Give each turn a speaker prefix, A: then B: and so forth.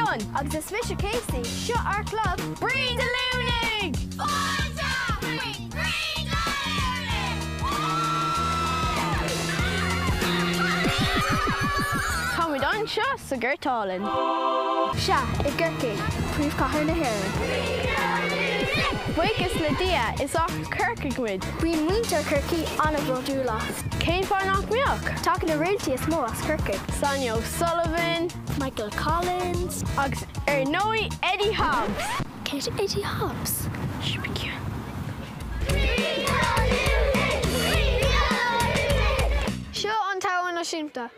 A: Fionn. Agus is mise Casey. Seo ár gclub, Bruíon de Luanaigh!
B: Fáilte chuig Bruíon de Luanaigh!
A: Táimid anseo sa Ghort Álainn.
C: Sea, i gCorcaigh, príomhchathair na hÉireann.
A: Buíochas le Dia, is as Corcaigh muid.
C: Bíonn muintir Chorcaí an-bhródúil as.
A: Cén fáth nach mbeadh?
C: Tagann na réaltaí is mó as Corcaigh.
A: Sonia O'Sullivan.
C: Michael Collins.
A: Agus ar ndóigh Eddie Hobbs.
C: Cé hé Eddie Hobbs?
A: Shh, bí ciúin.
C: Seo an tAmhrán Náisiúnta.